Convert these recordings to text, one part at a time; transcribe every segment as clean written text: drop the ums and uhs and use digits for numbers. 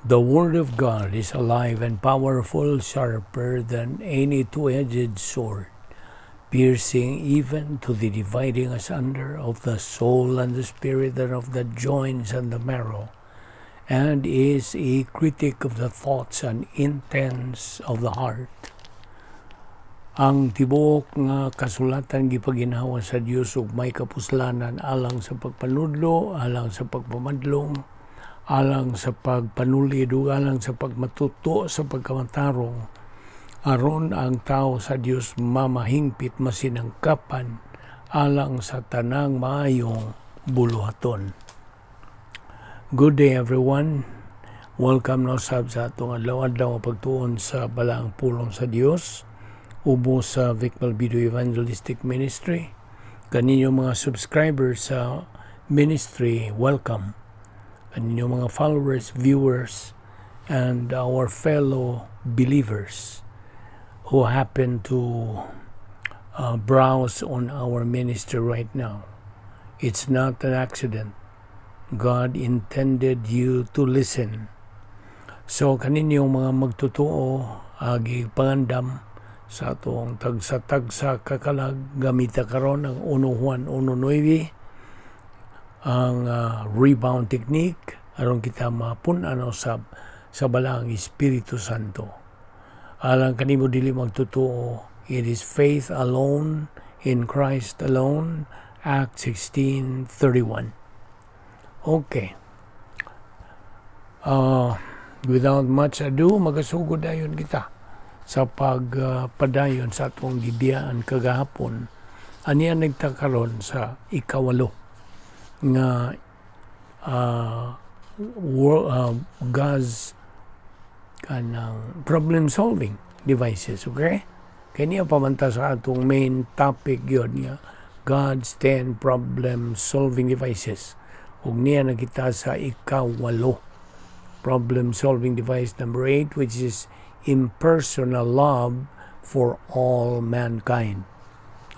The Word of God is alive and powerful, sharper than any two-edged sword, piercing even to the dividing asunder of the soul and the spirit and of the joints and the marrow, and is a critic of the thoughts and intents of the heart. Ang tibuok nga kasulatan gipaginhawa sa Dios ug may kapuslanan alang sa pagpanudlo, alang sa pagpamadlong, alang sa pagpanulid ug alang sa pagmatuto sa pagkamatarong, aron ang tao sa Dios mamahingpit, masinangkapan alang sa tanang maayong buluhaton. Good day, everyone. Welcome na usab sa atong adlaw-adlaw nga pagtuon sa balaang pulong sa Dios ubos sa Vic Balbido Evangelistic Ministry. Kaninyo mga subscribers sa ministry, welcome. Kaninyo mga followers, viewers, and our fellow believers who happen to browse on our ministry right now. It's not an accident. God intended you to listen. So kaninyong mga magtotoo, agi pangandam sa atong tagsa-tagsa kakalag, gamita karon ang 1 Juan 1.9, ang rebound technique, aron kita mapun-an usab sa Balaang Espiritu Santo. Alang kanimo dili magtotoo, it is faith alone in Christ alone, Acts 16:31. Okay. Without much ado, magasugod dayon kita sa pagpadayon sa atong gibiyaan kagahapon. Aniya nagta karon sa ikawalo nga God's kanang problem solving devices, okay? Kay niya pamanta sa atong main topic yun nga God's 10 problem solving devices. Ug niya na kita sa ikawalo. Problem solving device number 8, which is impersonal love for all mankind.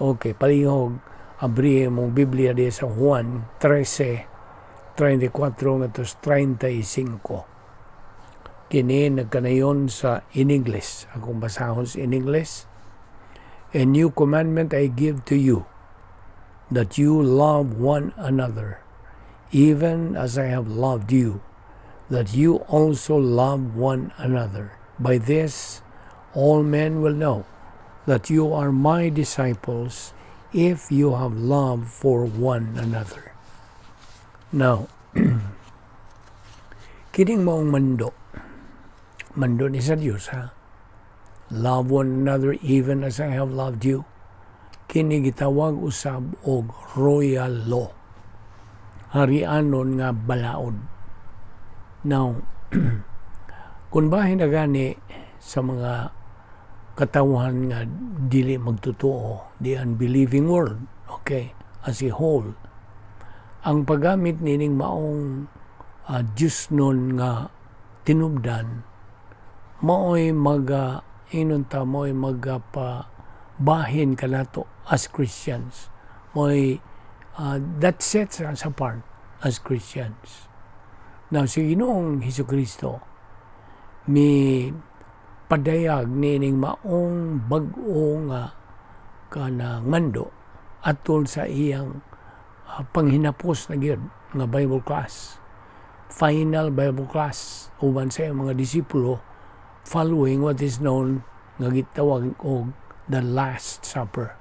Okay, palihog abri mong Biblia di sa Juan 13, 34 ngadto 35. Kini nagkanayon sa in English. Akong basahon sa in English. "A new commandment I give to you, that you love one another, even as I have loved you, that you also love one another. By this, all men will know that you are my disciples, if you have love for one another." Now, kining maong mando, mando ni sa Dios, ha? "Love one another even as I have loved you." Kini gitawag usab og royal law. Harianon nga balaod. Now, kung bahin na gani sa mga katawhan nga dili magtotoo, the unbelieving world, okay, as a whole, ang paggamit nining maong Diyos nun nga tinubdan, maoy maga inon ta, maoy magapabahin kanato as Christians. Maoy that sets us apart as Christians. Now, si Ginoong Hesus Kristo mi padayag niining maong bag-o nga kanang mando atol sa iyang panghinapos na gyud nga Bible class, final Bible class uban sa iyang mga disipulo, following what is known nga gitawag og the Last Supper.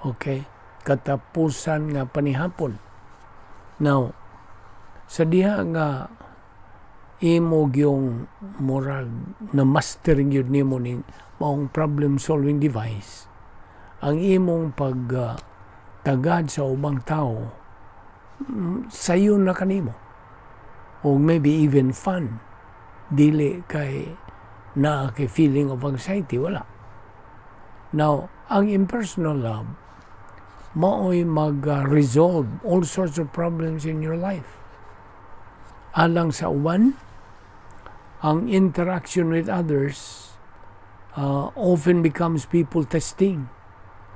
Okay? Katapusan nga panihapon. Now, sa diha nga imo gyung murag na master gyud nimo ning maong problem solving device, ang imong pag tagad sa ubang tao sayo na kanimo o maybe even fun, dili kay naa kay feeling of anxiety, wala. Now, ang impersonal love maoy mag resolve all sorts of problems in your life alang sa uban. Ang interaction with others often becomes people testing.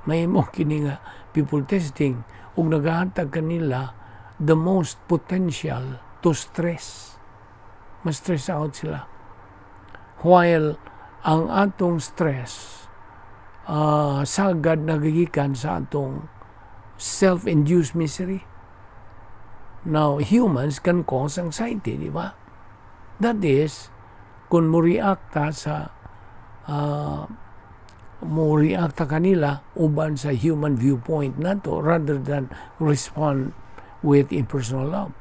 May mo kini nga people testing ug nagahatag kanila the most potential to stress. Ma-stress out sila. While ang atong stress sagad nagagikan sa atong self-induced misery. Now, humans can cause anxiety, di ba? That is, kung mo react ta sa mo react ta kanila uban sa human viewpoint nato rather than respond with impersonal love.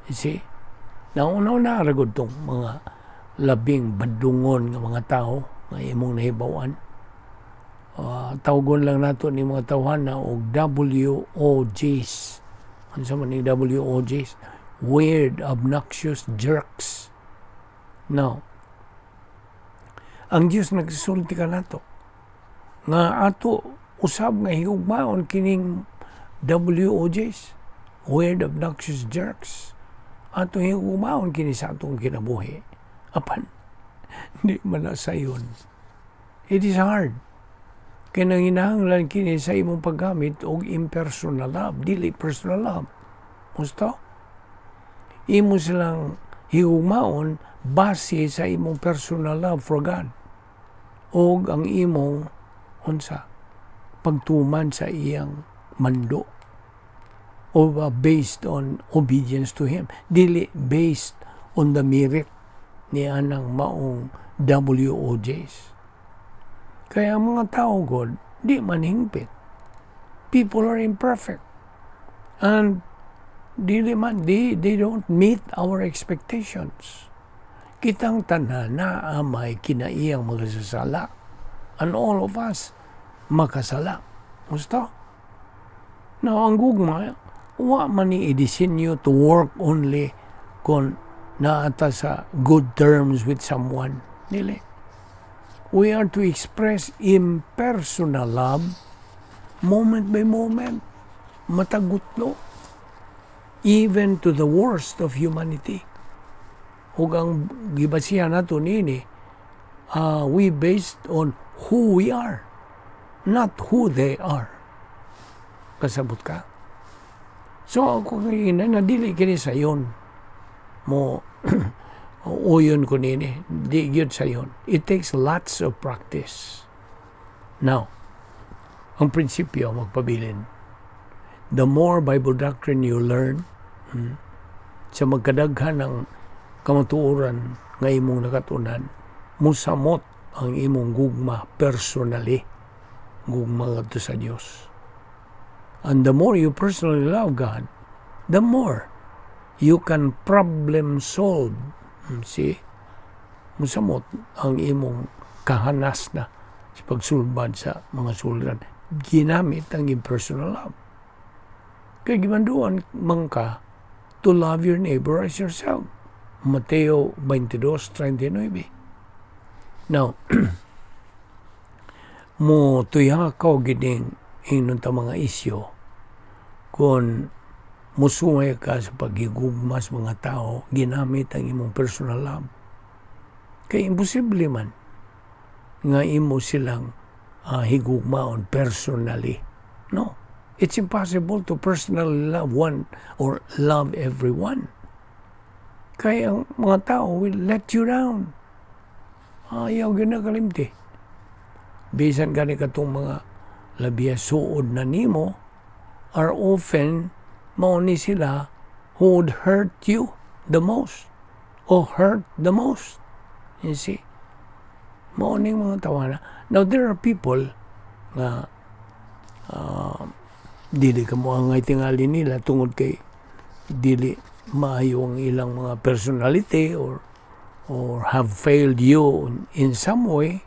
You see? Nauna-una ra gud tong mga labing badungon nga mga tao nga imong nahibaw-an. Tawgon lang nato ni mga tawhana og WOJs. Unsa man ni WOJs? Weird, obnoxious jerks. Now, ang Dios nagsulti kanato nga ato usab nga higugmaon kining WOJs, weird, obnoxious jerks. Ato higugmaon kini sa atong kinabuhi. Apan, di man na sayon. It is hard. Kay nanginahanglan kini sa imong paggamit og impersonal love, dili personal love. Gusto? Imo silang higugmaon base sa imong personal love for God og ang imong unsa pagtuman sa iyang mando o based on obedience to Him, dili based on the merit ni anang maong WOJs. Kaya ang mga tao god di man hingpit. People are imperfect and dili man they don't meet our expectations. Kitang tanan naa may kinaiyang magasasala and all of us makasala. Gusto? Now, ang gugma, wa man ni i-disenyo to work only kung naa ta sa good terms with someone. Dili. We are to express impersonal love moment by moment, matag gutlo, even to the worst of humanity. Ug ang gibasihan nato nini, we based on who we are, not who they are. Kasabot ka? So ako kay na dili kini sayon. Mo uyon ko nini, di gyud sayon. It takes lots of practice. Now, ang prinsipyo magpabilin. The more Bible doctrine you learn, sa magkadaghan ng kamatuoran nga imong nakatunan, musamot ang imong gugma personally, gugma ngadto sa Dios. And the more you personally love God, the more you can problem solve. See? Musamot ang imong kahanas na sa pagsulbad sa mga sulran. Ginamit ang impersonal love. Kay gimanduan man ka to love your neighbor as yourself. Mateo 22:39. Now, mo tuyakaw gining ingnon ta mga isyo kung musuway ka sa paghigugma sa mga tao ginamit ang imong personal love. Kay imposible man nga imo silang higugmaon personally. No. It's impossible to personally love one or love everyone. Kaya ang mga tao will let you down. Ayaw ginakalimti. Bisan gani katong mga labiya suod na nimo are often mao ni sila who would hurt you the most or hurt the most. You see? Mao ning mga tawana. Now, there are people nga dili ka mo angay tingali nila tungod kay dili maayo ang ilang mga personality or have failed you in some way.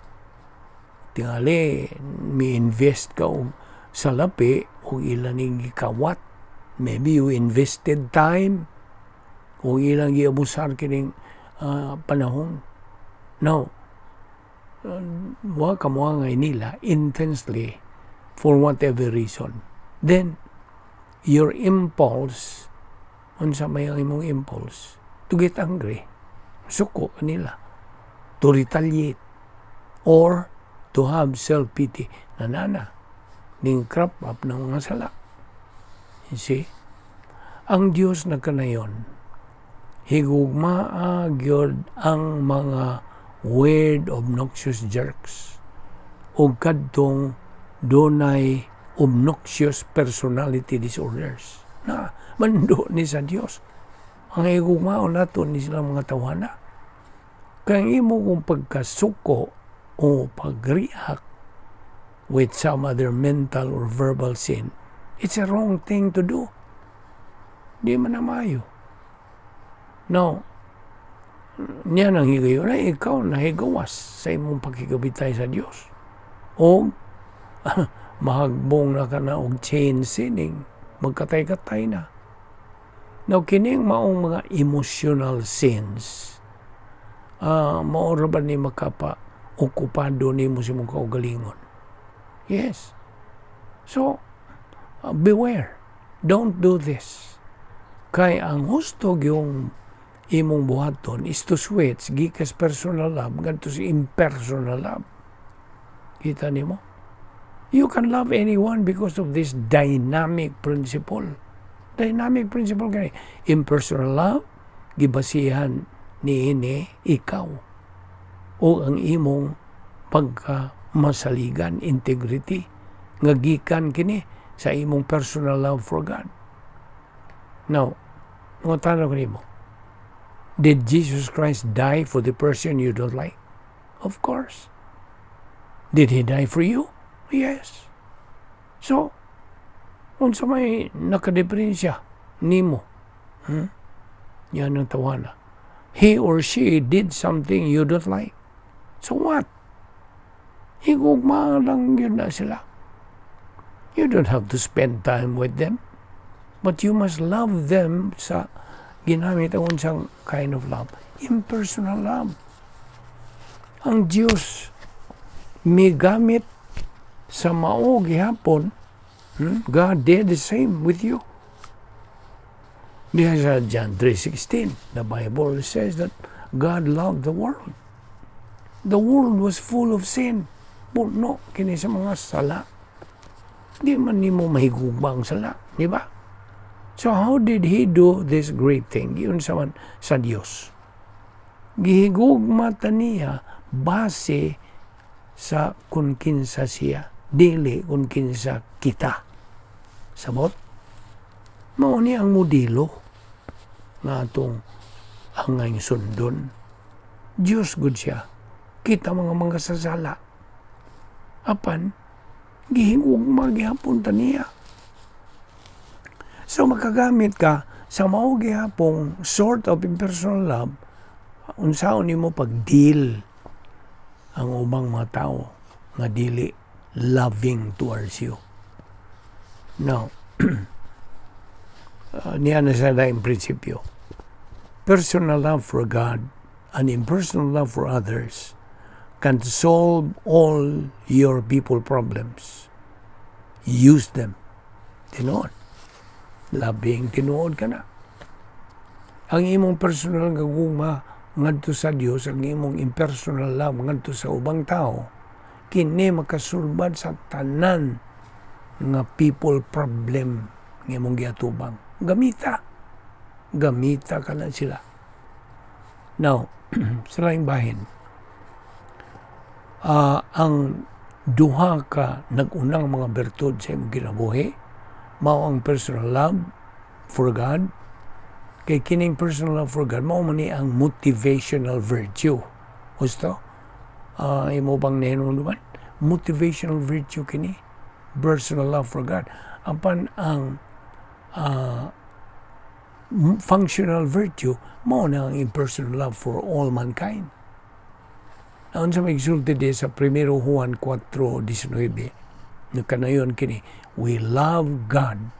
Tingali mi-invest ka og salapi og ila ning gikawat. Maybe you invested time og ilang giabusar kining panahon. Now, wa ka moangay nila intensely for whatever reason. Then your impulse, unsa may ang imong impulse? To get angry, suko nila, to retaliate or to have self-pity na nana ning crop up ng mga sala. You see? Ang Diyos nagkanayon, Higugmaa gyud ang mga weird, obnoxious jerks o kadtong dunay obnoxious personality disorders na mando ni sa Dios. Ang higugmaon nato ni silang mga tawana. Kaya ang imo kung pagkasuko o pag-react with some other mental or verbal sin, it's a wrong thing to do. Di man na maayo. Now, niya nang higayon na ikaw nahigawas sa imong pakigabitay sa Dios. O mahagbong na ka na og chain sinning, magkatay-katay na. Now, kining maong mga emotional sins, mao ra ba ni makapa okupado nimo sa imong kaugalingon? Yes. So, beware. Don't do this. Kay ang husto yung imong buhaton is to switch gikas personal love ngadto sa impersonal love. Kita nimo? You can love anyone because of this dynamic principle. Dynamic principle kay impersonal love, gibasihan niini ikaw o ang imong pagka masaligan, integrity, nga gikan kini sa imong personal love for God. Now, mga tanong nimo, did Jesus Christ die for the person you don't like? Of course. Did He die for you? Yes. So, unsa may nakadiferensya nimo? Hmm? Yan ang tawana. He or she did something you don't like. So what? Higugma lang yun na sila. You don't have to spend time with them. But you must love them sa ginamit ang unsang kind of love. Impersonal love. Ang Diyos migamit sa mao gihapon, God did the same with you. Diha sa John 3:16, the Bible says that God loved the world. The world was full of sin. Puno kini sa mga sala. Di man nimo mahigugma ang sala, di ba? So how did He do this great thing? Yun sa man sa Dios. Gihigugma ta niya base sa kung kinsa siya, dili kung kinsa kita. Sabot? Mao ni ang modelo nga atong angay sundon. Diyos gud siya. Kita mga sasala. Apan, gihigugma gihapon ta niya. So makagamit ka sa mao gihapong sort of impersonal love, unsaon nimo pag-deal ang ubang mga tao nga dili loving towards you. Now, niya na sa daing prinsipyo. Personal love for God and impersonal love for others can solve all your people problems. Use them. Tinuod. Labing tinuod ka na. Ang imong personal nga gugma ngadto sa Dios, ang imong impersonal love ngadto sa ubang tao, kini makasulbad sa tanan nga people problem nga imong giatubang. Gamita. Gamita ka na sila. Now, sa laing bahin, ang duha ka nag-unang mga bertud sa imong kinabuhi, mao ang personal love for God. Kay kining personal love for God, mao man ni ang motivational virtue. Gusto? Imo bang nahinumduman? Motivational virtue kini. Personal love for God. Apan ang functional virtue, mao na ang impersonal love for all mankind. Naon sa may gisulti di sa 1 Juan 4:19, nakanayon kini, we love God.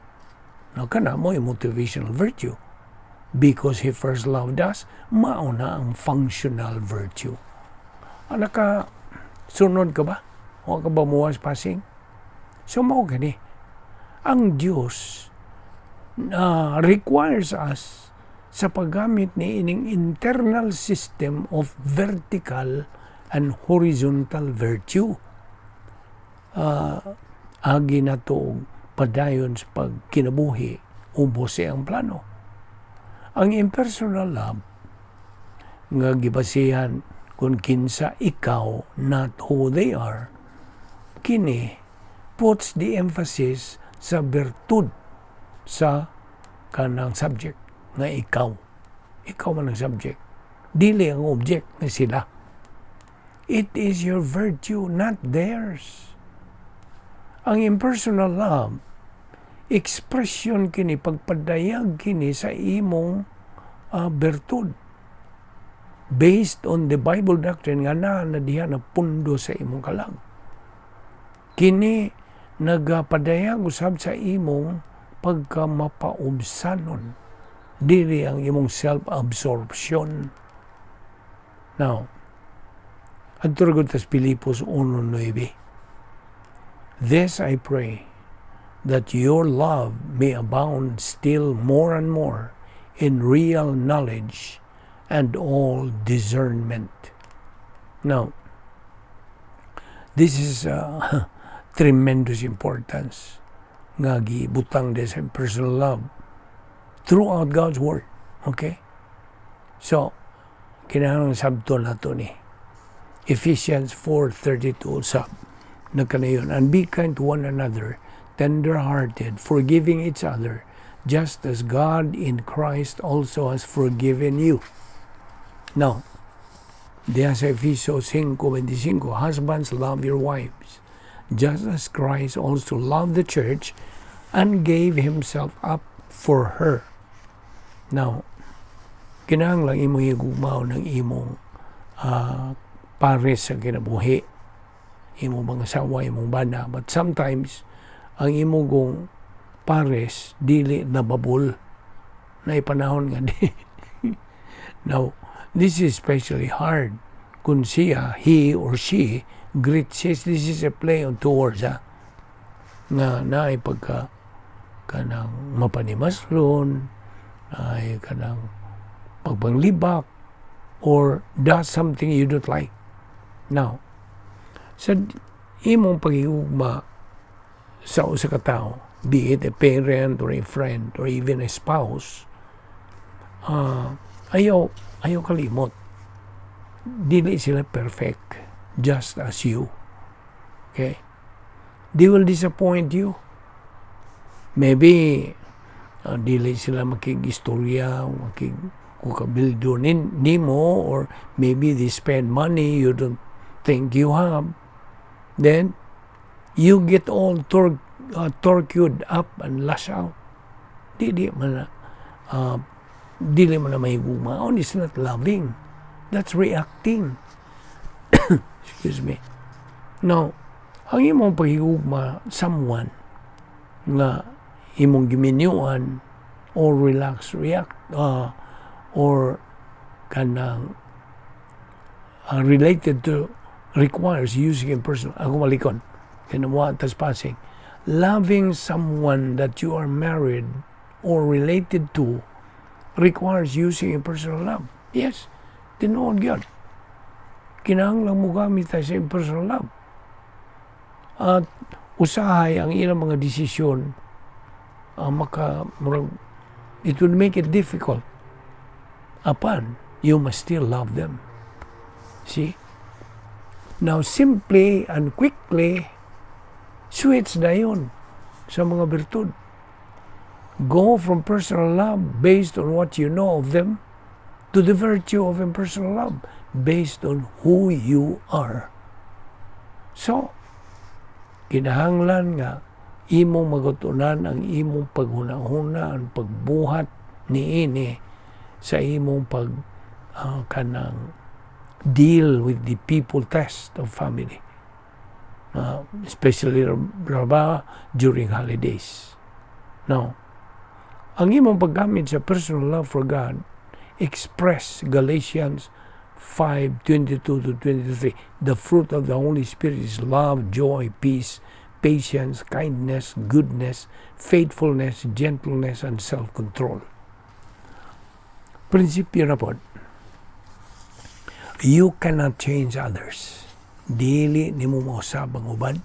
No, kana mo yung motivational virtue. Because He first loved us, mao na ang functional virtue. Naka sunod ka ba? O ka ba muwas passing? So mao gani. Ang Dios requires us sa paggamit ni ining internal system of vertical and horizontal virtue. Agi na to padayon sa pagkinabuhi, ubos ang plano. Ang impersonal love nga gibasihan kung kinsa ikaw, not who they are, kini puts the emphasis sa bertud sa kanang subject nga ikaw. Ikaw man ang subject. Dili ang object nga sila. It is your virtue, not theirs. Ang impersonal love, expression kini, pagpadayag kini sa imong bertud based on the Bible doctrine nga naa na diha na pundo sa imong kalag. Kini nagapadayag usab sa imong pagkamapaubsanon, dili ang imong self-absorption. Now, adto ra gud tas Filipos 1:9. "This I pray, that your love may abound still more and more in real knowledge and all discernment." Now, this is tremendous importance nga gibutang sa personal love throughout God's Word. Okay? So, kinahanglan sabton nato ni. Ephesians 4:32 sa nagkanayon, "And be kind to one another, tender-hearted, forgiving each other, just as God in Christ also has forgiven you." Now, diha sa Efeso 5:25, "Husbands, love your wives, just as Christ also loved the church and gave himself up for her." Now, kinahanglan imong higugmaon ang imong pares sa kinabuhi, imong mga asawa, imong bana. But sometimes, ang imong kung pares, dili lovable na ipanahon nga di. Now, this is especially hard kung siya, he or she, greets. This is a play on two words, ha? Nga naay pagka kanang mapanimaslon, naay kanang pagpanglibak, or does something you don't like. Now, sa imong pagigugma sa usa ka tawo, be it a parent or a friend or even a spouse, ayaw kalimot. Dili sila perfect, just as you. Okay? They will disappoint you. Maybe, dili sila makig-istorya, makig kukabildo nimo, or maybe they spend money you don't think you have. Then, you get all torqued up and lash out. Dili man na mahigugmaon. It's not loving. That's reacting. Excuse me. Now, ang imong paghigugma someone nga imong giminyuan or relax react or kanang related to requires using a person ako malikon kinamuha tas passing. Loving someone that you are married or related to requires using a personal love. Yes, tinuod gyud, kinahanglan mo gamit tayo sa impersonal love at usahay ang ilang mga desisyon maka murag it would make it difficult, apan you must still love them. See? Now, simply and quickly switch dayon sa mga bertud. Go from personal love based on what you know of them to the virtue of impersonal love based on who you are. So, kinahanglan nga imong magutunan ang imong paghuna-huna, ang pagbuhat niini sa imong pag kanang deal with the people test of family. Especially raba during holidays. Now, ang imong paggamit sa personal love for God express Galatians 5:22 to 23. "The fruit of the Holy Spirit is love, joy, peace, patience, kindness, goodness, faithfulness, gentleness, and self-control." Prinsipyo na po, you cannot change others. Dili nimo mausab ang uban.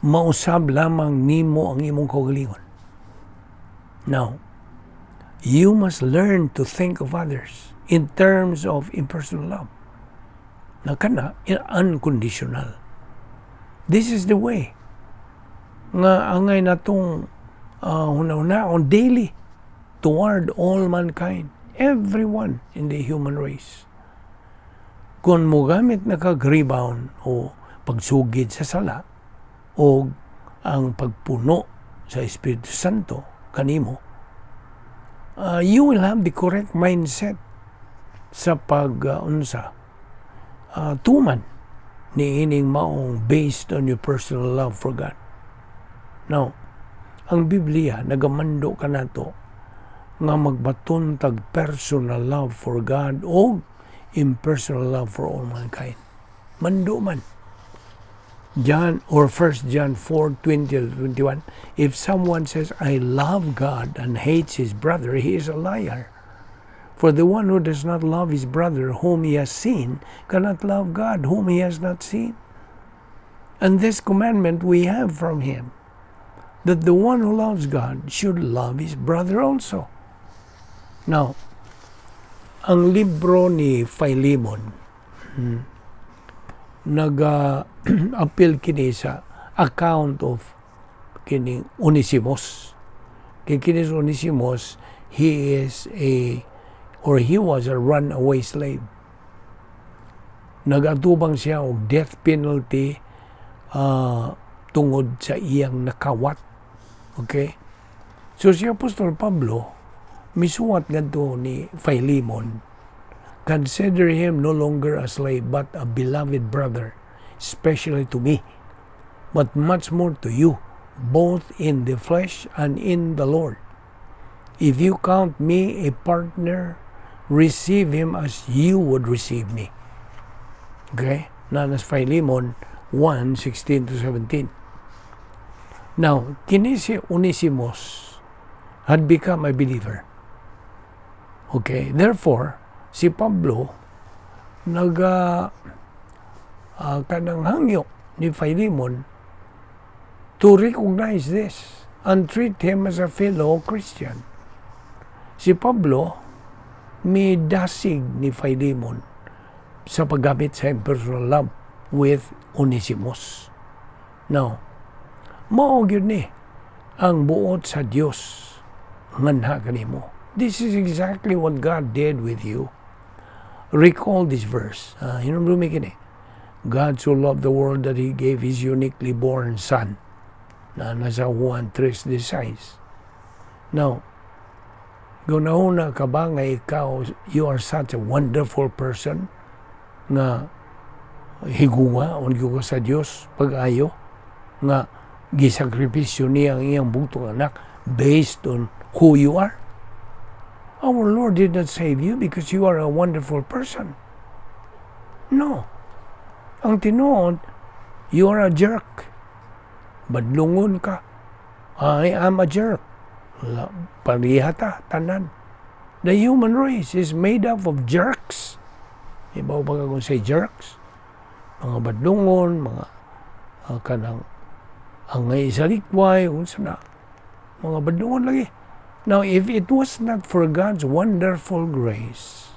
Mausab lamang nimo ang imong kaugalingon. Now, You must learn to think of others in terms of impersonal love. Na kana, unconditional. This is the way nga angay natong huna-hunaon daily toward all mankind, everyone in the human race. Kung mogamit na kag rebound o pagsugid sa sala o ang pagpuno sa Espiritu Santo kanimo, you will have the correct mindset sa pag unsa tuman ni ining maong based on your personal love for God. Now, ang Biblia nagamando kanato nga magbaton tag personal love for God o impersonal love for all mankind. Mando man. John or 1 John 4:20 to 21, "If someone says, 'I love God,' and hates his brother, he is a liar. For the one who does not love his brother whom he has seen cannot love God whom he has not seen. And this commandment we have from him, that the one who loves God should love his brother also." Now, ang libro ni Philemon, nag-appeal kini sa account of kining Onesimus. Kay kini si Onesimus, he is a or he was a runaway slave. Nagatubang siya og death penalty tungod sa iyang nakawat. Okay? So si Apostol Pablo misuwat ngadto ni Philemon, "Consider him no longer a slave but a beloved brother, especially to me, but much more to you, both in the flesh and in the Lord. If you count me a partner, receive him as you would receive me." Okay? Naa na sa Philemon 1, 16 to 17. Now, kini si Onesimus had become a believer. Okay? Therefore, si Pablo naga kanang hangyo ni Philemon to recognize this and treat him as a fellow Christian. Si Pablo midasig ni Philemon sa paggamit sa impersonal love with Onesimus. Now, mao gyud ni ang buot sa Dios nganha kanimo. This is exactly what God did with you. Recall this verse. Hinumdumi kini. "God so loved the world that He gave His uniquely born Son." Naa na sa Juan 3.16. Now, gunahuna ka ba nga ikaw, you are such a wonderful person nga higugmaon gyud ka sa Dios pag-ayo nga gisakripisyo niya ang iyang bugtong anak based on who you are? Our Lord did not save you because you are a wonderful person. No. Ang tinuod, you are a jerk. Badlungon ka. I am a jerk. Pareha ta, tanan. The human race is made up of jerks. Ibaw ba kung say jerks? Mga badlungon, mga kanang angay sa likway, unsa na. Mga badlungon lagi. Now, if it was not for God's wonderful grace,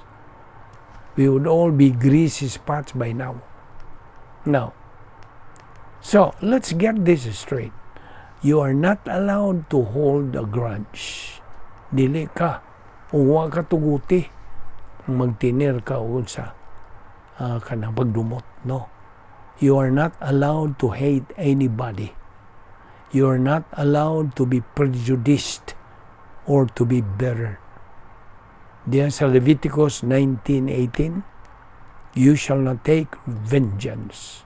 we would all be greasy spots by now. Now, so let's get this straight. You are not allowed to hold a grudge. Dili ka o wa ka tuguti magtiner ka o sa kanang pagdumot. No. You are not allowed to hate anybody. You are not allowed to be prejudiced or to be bitter. Diyan sa Leviticus 19:18, "You shall not take vengeance,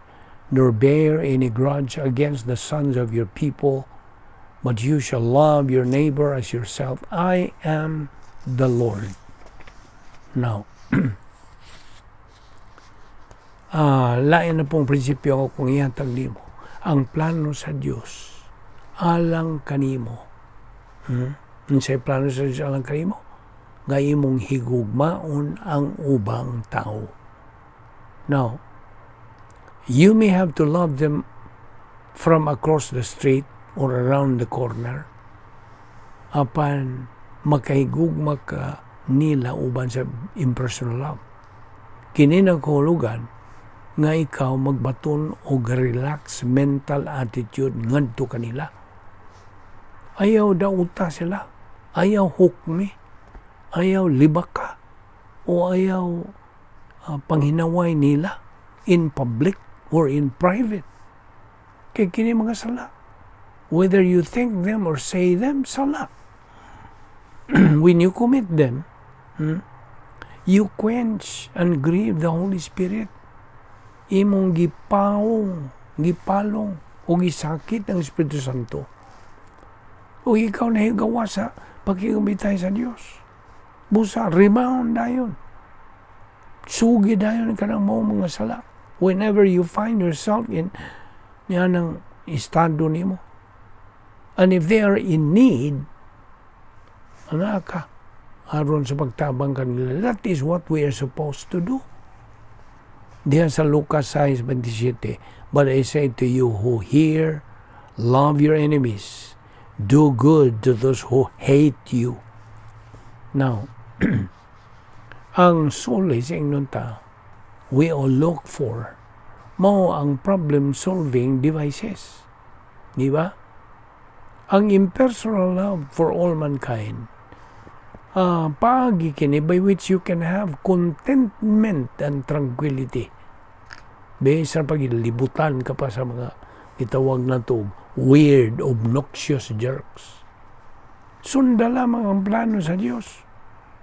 nor bear any grudge against the sons of your people, but you shall love your neighbor as yourself. I am the Lord." Now, lain na pong prinsipyo kung ihatag nimo. Ang plano sa Dios alang kanimo. Unsay plano sa Dios alang kanimo? Nga imong higugmaon ang ubang tao. Now, you may have to love them from across the street or around the corner. Apan, Makahigugma ka nila uban sa impersonal love. Kini nagkahulugan nga ikaw magbaton og relax mental attitude ngadto kanila. Ayaw dauta sila, ayaw hukmi, ayaw libaka, o ayaw panghinaway nila in public or in private. Kay kini mga sala. Whether you think them or say them, sala. When you commit them, you quench and grieve the Holy Spirit. Imong gipaong, gipalong, o gisakit ang Espiritu Santo. O ikaw nahigawa sa pakigambitay sa Dios. Busa, rebound dayon. Sugi dayon kanang mao mga sala. Whenever you find yourself in yan ang estado nimo. And if they are in need, ana ka, aron sa pagtabang kanila. That is what we are supposed to do. Diyan sa Lucas 6:27, "But I say to you who hear, love your enemies, do good to those who hate you." Now, ang suli sa ingnon ta, we all look for mao ang problem-solving devices. Di ba? Ang impersonal love for all mankind, paagi kini by which you can have contentment and tranquility. Bisan pag libutan ka pa sa mga gitawag na to weird, obnoxious jerks. Sunda lamang ang plano sa Dios.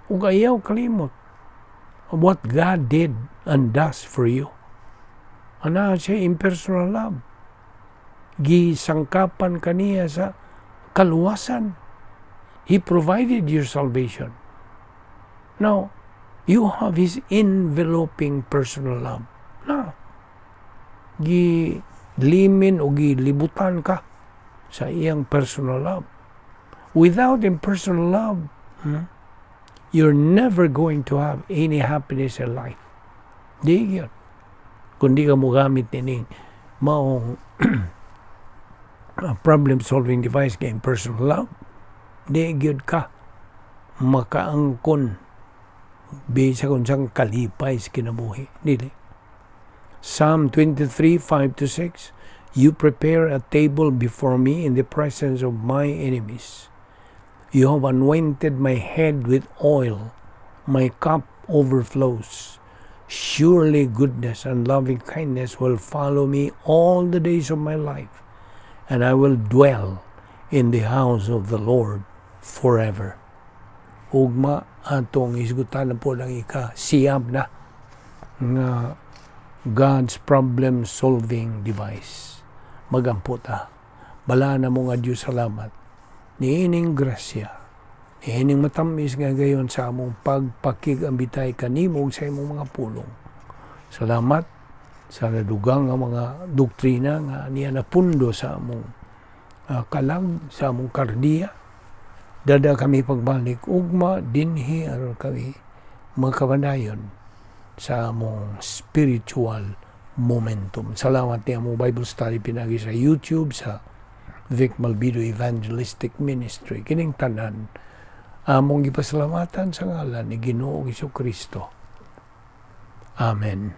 Ug ayaw kalimot what God did and does for you. Ana siya impersonal love. Gisangkapan kaniya sa kaluwasan. He provided your salvation. Now, you have His enveloping personal love. Na, gilimin o gilibutan ka sa iyang personal love. Without impersonal love, you're never going to have any happiness in life. Di yun. Kung di ka mo gamit nining maong problem-solving device nga impersonal love, di gyud ka makaangkon bisa kung siyang kalipay sa kinabuhi. Dili. Psalm 23, 5 to 6, "You prepare a table before me in the presence of my enemies. You have anointed my head with oil. My cup overflows. Surely goodness and loving kindness will follow me all the days of my life, and I will dwell in the house of the Lord forever." Ugma atong isgutan na po lang ika siyam na nga God's problem solving device. Magampo ta. Bala na mo nga Diyos, salamat. Niining grasya, niining matamis nga gayon sa among pagpakigambitay kanimo sa imong mga pulong. Salamat sa nadugang nga mga doktrina nga niya napundo sa among kalag, sa among kardiya. Dada kami pagbalik ugma dinhi aron kami makabanayon sa among spiritual momentum. Salamat ni among Bible study pinagi sa YouTube sa Vic Malvido Evangelistic Ministry. Kining tanan among gipasalamatan sa ngalan ni Ginoong Kristo. Amen.